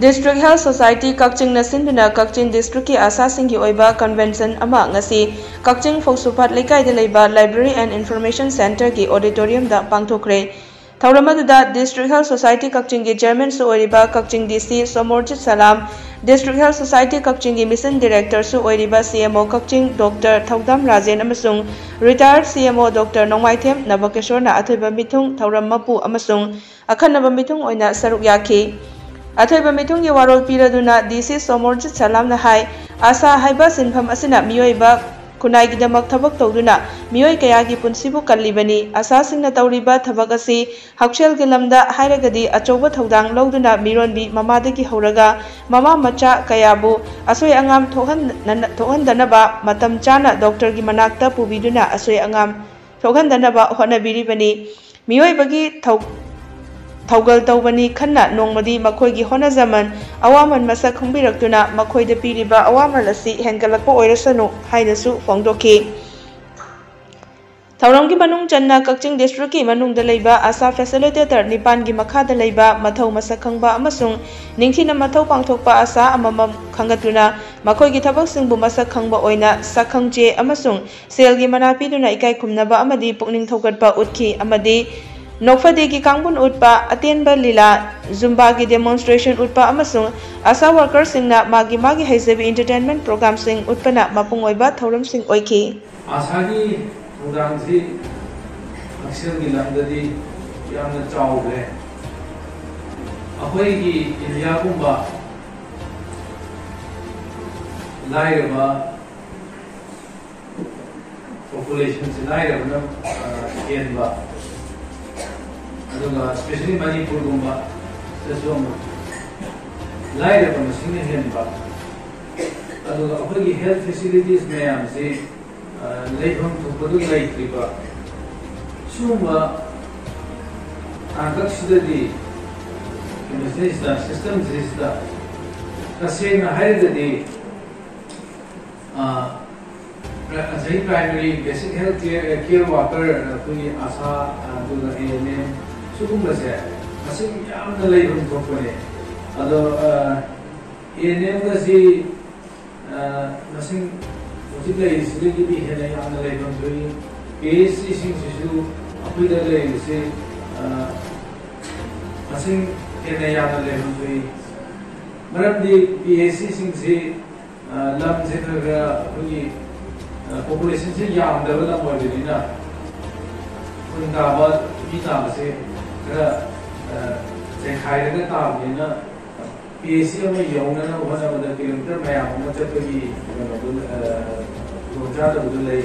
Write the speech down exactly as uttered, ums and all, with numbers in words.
District Health Society ꯀꯛꯆꯤꯡꯅ ꯁꯤꯟꯗꯨꯅ ꯀꯛꯆꯤꯡ district ꯀꯤ ꯑꯁꯥꯁꯤꯡꯒꯤ ꯑꯣꯏꯕ convention ꯑꯃ ꯉꯁꯤ ꯀꯛꯆꯤꯡ ꯐꯧꯁꯨꯄꯥꯠ ꯂꯩꯀꯥꯏꯗ ꯂꯩꯕ Library and Information Centre ꯒꯤ auditorium ꯗ ꯄꯥꯡꯊꯣꯛꯈ꯭ꯔꯦ꯫ ꯊꯧꯔꯝ ꯑꯗꯨꯗ District Health Society ꯀꯛꯆꯤꯡꯒꯤ chairman ꯁꯨ ꯑꯣꯏꯔꯤꯕ ꯀꯛꯆꯤꯡ D C ꯁꯣꯃꯣꯔꯖꯤꯠ ꯁꯂꯥꯝ, District Health Society ꯀꯛꯆꯤꯡꯒꯤ mission director ꯁꯨ ꯑꯣꯏꯔꯤꯕ C M O ꯀꯛꯆꯤꯡ Doctor ꯊꯧꯗꯥꯝ ꯔꯥꯖꯦꯟ ꯑꯃꯁꯨꯡ retired C M O Doctor ꯅꯣꯡꯃꯥꯏꯊꯦꯝ ꯅꯕꯀꯤꯁꯣꯔꯅ ꯑꯊꯣꯏꯕ ꯃꯤꯊꯨꯡ, ꯊꯧꯔꯝ ꯃꯄꯨ ꯑꯃꯁꯨꯡ ꯑꯈꯟꯅꯕ ꯃꯤꯊꯨꯡ ꯑꯣꯏꯅ ꯁꯔꯨꯛ ꯌꯥꯈꯤ꯫ ꯑꯊꯣꯏꯕ ꯃꯤꯊꯨꯡꯒꯤ ꯋꯥꯔꯣꯜ ꯄꯤꯔꯗꯨꯅ D C ꯁꯣꯃꯣꯔꯖꯤꯠ ꯁꯂꯥꯝꯅ ꯍꯥꯏ, ꯑꯁꯥ ꯍꯥꯏꯕ ꯁꯤꯟꯐꯝ ꯑꯁꯤꯅ ꯃꯤꯑꯣꯏꯕ ꯈꯨꯟꯅꯥꯏꯒꯤꯗꯃꯛ ꯊꯕꯛ ꯇꯧꯗꯨꯅ ꯃꯤꯑꯣꯏ ꯀꯌꯥꯒꯤ ꯄꯨꯟꯁꯤꯕꯨ ꯀꯜꯂꯤꯕꯅꯤ꯫ ꯑꯁꯥꯁꯤꯡꯅ ꯇꯧꯔꯤꯕ ꯊꯕꯛ ꯑꯁꯤ ꯍꯛꯁꯦꯜꯒꯤ ꯂꯝꯗ ꯍꯥꯏꯔꯒꯗꯤ ꯑꯆꯧꯕ ꯊꯧꯗꯥꯡ ꯂꯧꯗꯨꯅ ꯃꯤꯔꯣꯟꯕꯤ ꯃꯃꯥꯗꯒꯤ ꯍꯧꯔꯒ ꯃꯃꯥ ꯃꯆꯥ ꯀꯌꯥꯕꯨ ꯑꯁꯣꯏ ꯑꯉꯥꯝ ꯊꯣꯛꯍꯟ-, ꯊꯣꯛꯍꯟꯗꯅꯕ ꯃꯇꯝ ꯆꯥꯅ doctor ꯒꯤ ꯃꯅꯥꯛꯇ ꯄꯨꯕꯤꯗꯨꯅ ꯑꯁꯣꯏ ꯑꯉꯥꯝ ꯊꯣꯛꯍꯟꯗꯅꯕ ꯍꯣꯠꯅꯕꯤꯔꯤꯕꯅꯤ꯫ ꯃꯤꯑꯣꯏꯕꯒꯤ ꯊꯧ-, ꯊꯧꯒꯜ ꯇꯧꯕꯅꯤ ꯈꯟꯅ ꯅꯣꯡꯃꯗꯤ ꯃꯈꯣꯏꯒꯤ ꯍꯣꯠꯅꯖꯃꯟ, ꯑꯋꯥꯃꯟ ꯃꯁꯛ ꯈꯪꯕꯤꯔꯛꯇꯨꯅ ꯃꯈꯣꯏꯗ ꯄꯤꯔꯤꯕ ꯑꯋꯥꯃꯜ ꯑꯁꯤ ꯍꯦꯟꯒꯠꯂꯛꯄ ꯑꯣꯏꯔꯁꯅꯨ ꯍꯥꯏꯅꯁꯨ ꯐꯣꯡꯗꯣꯛꯈꯤ꯫ ꯊꯧꯔꯝꯒꯤ ꯃꯅꯨꯡ ꯆꯟꯅ ꯀꯛꯆꯤꯡ district ꯀꯤ ꯃꯅꯨꯡꯗ ꯂꯩꯕ ꯑꯁꯥ facilitator ꯅꯤꯄꯥꯟꯒꯤ ꯃꯈꯥꯗ ꯂꯩꯕ ꯃꯊꯧ ꯃꯁꯛ ꯈꯪꯕ ꯑꯃꯁꯨꯡ ꯅꯤꯡꯊꯤꯅ ꯃꯊꯧ ꯄꯥꯡꯊꯣꯛꯄ ꯑꯁꯥ ꯑꯃꯃꯝ ꯈꯪꯒꯠꯇꯨꯅ ꯃꯈꯣꯏꯒꯤ ꯊꯕꯛꯁꯤꯡꯕꯨ ꯃꯁꯛ ꯈꯪꯕ ꯑꯣꯏꯅ ꯁꯛꯈꯪꯆꯦ ꯑꯃꯁꯨꯡ ꯁꯦꯜꯒꯤ ꯃꯅꯥ ꯄꯤꯗꯨꯅ ꯏꯀꯥꯏ ꯈꯨꯝꯅꯕ ꯑꯃꯗꯤ ꯄꯨꯛꯅꯤꯡ ꯊꯧꯒꯠꯄ ꯎꯠꯈꯤ ꯑꯃꯗꯤ ꯅꯣꯛꯐꯗꯦꯒꯤ ꯀꯥꯡꯕꯨꯟ ꯎꯠꯄ, ꯑꯇꯦꯟꯕ ꯂꯤꯂꯥ, ꯖꯨꯝꯕꯥꯒꯤ demonstration ꯎꯠꯄ ꯑꯃꯁꯨꯡ ꯑꯁꯥ worker ꯁꯤꯡꯅ ꯃꯥꯒꯤ ꯃꯥꯒꯤ ꯍꯩꯖꯕꯤ entertainment program ꯁꯤꯡ ꯎꯠꯄꯅ ꯃꯄꯨꯡ ꯑꯣꯏꯕ ꯊꯧꯔꯝꯁꯤꯡ ꯑꯣꯏꯈꯤ꯫ ꯑꯁꯥꯒꯤ ꯊꯧꯗꯥꯡꯁꯤ ꯍꯛꯁꯦꯜꯒꯤ ꯂꯝꯗꯗꯤ ꯌꯥꯝꯅ ꯆꯥꯎꯈ꯭ꯔꯦ꯫ ꯑꯩꯈꯣꯏꯒꯤ ꯏꯟꯗꯤꯌꯥꯒꯨꯝꯕ ꯂꯥꯏꯔꯕ population ꯁꯤ ꯂꯥꯏꯔꯕꯅ, ꯑ, ꯍꯦꯟꯕ, ꯑꯗꯨꯒ especially ꯃꯅꯤꯄꯨꯔꯒꯨꯝꯕꯗꯁꯨ ꯑꯃꯨꯛ ꯂꯥꯏꯔꯕ ꯃꯁꯤꯡꯅ ꯍꯦꯟꯕ, ꯑꯗꯨꯒ ꯑꯩꯈꯣꯏꯒꯤ health facilities ꯃꯌꯥꯝꯁꯤ, ꯑ, ꯂꯩꯐꯝ ꯊꯣꯛꯄꯗꯨ ꯂꯩꯇ꯭ꯔꯤꯕ, ꯁꯤꯒꯨꯝꯕ ꯇꯥꯡꯀꯛꯁꯤꯗꯗꯤ ꯃꯁꯤꯗꯩꯁꯤꯗ system ꯁꯤꯗꯩꯁꯤꯗ ꯇꯁꯦꯡꯅ ꯍꯥꯏꯔꯒꯗꯤ, ꯑ, ꯉꯁꯥꯏ primary basic health care, care worker, ꯑꯩꯈꯣꯏꯒꯤ ꯑꯁꯥ, ꯑꯗꯨꯒ A N M, ꯁꯤꯒꯨꯝꯕꯁꯦ ꯃꯁꯤꯡ ꯌꯥꯝꯅ ꯂꯩꯐꯝ ꯊꯣꯛꯄꯅꯦ꯫ ꯑꯗꯣ ꯑꯦ ꯑꯦꯟ ꯑꯦꯝꯒꯁꯤ ꯃꯁꯤꯡ ꯍꯧꯖꯤꯛ ꯂꯩꯔꯤꯁꯤꯗꯒꯤꯗꯤ ꯍꯦꯟꯅ ꯌꯥꯝꯅ ꯂꯩꯐꯝ ꯊꯣꯛꯏ꯫ ꯄꯤ ꯑꯩꯆ ꯁꯤꯁꯤꯡꯁꯤꯁꯨ ꯑꯩꯈꯣꯏꯗ ꯂꯩꯔꯤꯁꯤ ꯃꯁꯤꯡ ꯍꯦꯟꯅ ꯌꯥꯝꯅ ꯂꯩꯐꯝ ꯊꯣꯛꯏ꯫ ꯃꯔꯝꯗꯤ ꯄꯤ ꯑꯩꯆ ꯁꯤꯁꯤꯡꯁꯤ ꯂꯝꯁꯦ ꯈꯔ ꯈꯔ ꯑꯩꯈꯣꯏꯒꯤ ꯄꯣꯄꯨꯂꯦꯁꯟꯁꯦ ꯌꯥꯝꯗꯕ ꯂꯝ ꯑꯣꯏꯕꯅꯤꯅ ꯈꯨꯟ ꯇꯥꯕ ꯃꯤ ꯇꯥꯕꯁꯦ ꯈꯔ ꯆꯦꯟꯈꯥꯏꯔꯒ ꯇꯥꯕꯅꯤꯅ ꯄꯤ ꯑꯩꯆ ꯁꯤ ꯑꯃ ꯌꯧꯅꯅꯕ ꯍꯣꯠꯅꯕꯗ ꯀꯤꯂꯣꯃꯤꯇꯔ ꯃꯌꯥꯝ ꯑꯃ ꯆꯠꯄꯒꯤ ꯀꯩꯅꯣꯗꯨ ꯈꯨꯗꯣꯡꯆꯥꯗꯕꯗꯨ ꯂꯩ꯫